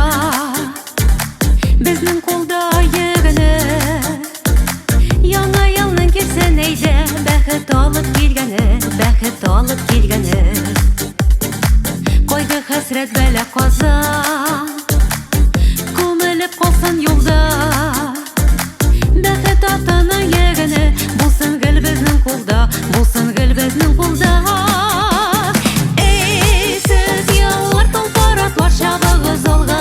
чаба. Безнең кулда йөгәне. Яңа елның килсен әйдә, бәхет алып килгәне, бәхет алып килгәне. Кайгы, хәсрәт, бәла, каза күмелеп калсын юлда. Бәхет атының йөгәне булсын гел безнең кулда, булсын гел безнең кулда. Эй, сез еллар, толпар атлар, чабыгыз алга.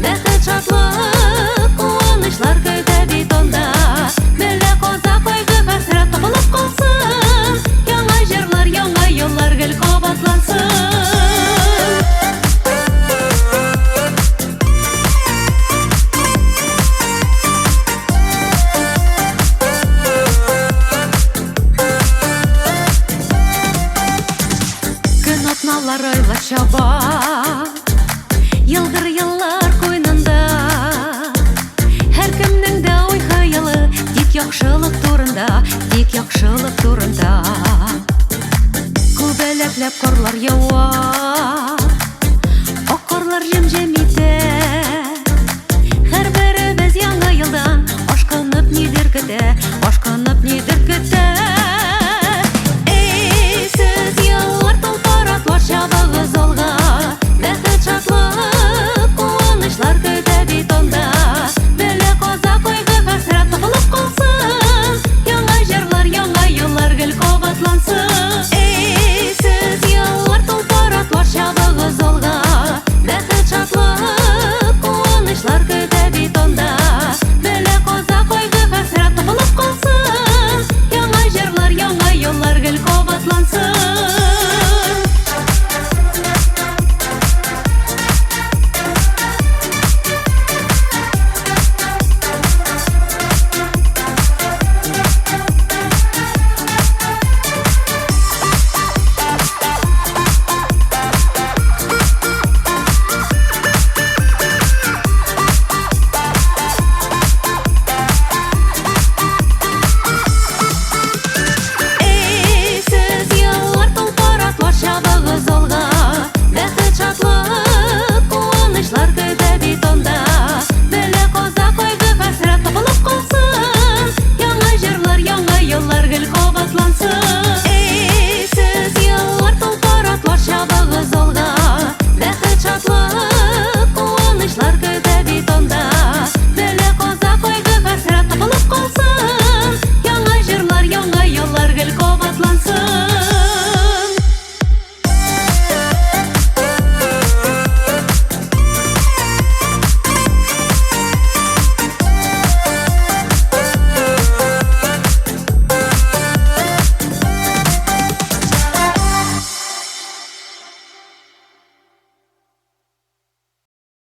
Бәхет, шатлык, куанычлар көтә бит анда. Бәла, каза, кайгы, хәсрәт табылып калсын. Яңа җырлар, яңа еллар гел кабатлансын. Көн, атналар, айлар чаба. Елгыр еллар куйнында. Һәркемнең дә уй хыялы тик яхшылык турында, тик яхшылык турында. Күбәләкләп карлар ява. Ак карлар җем-җем.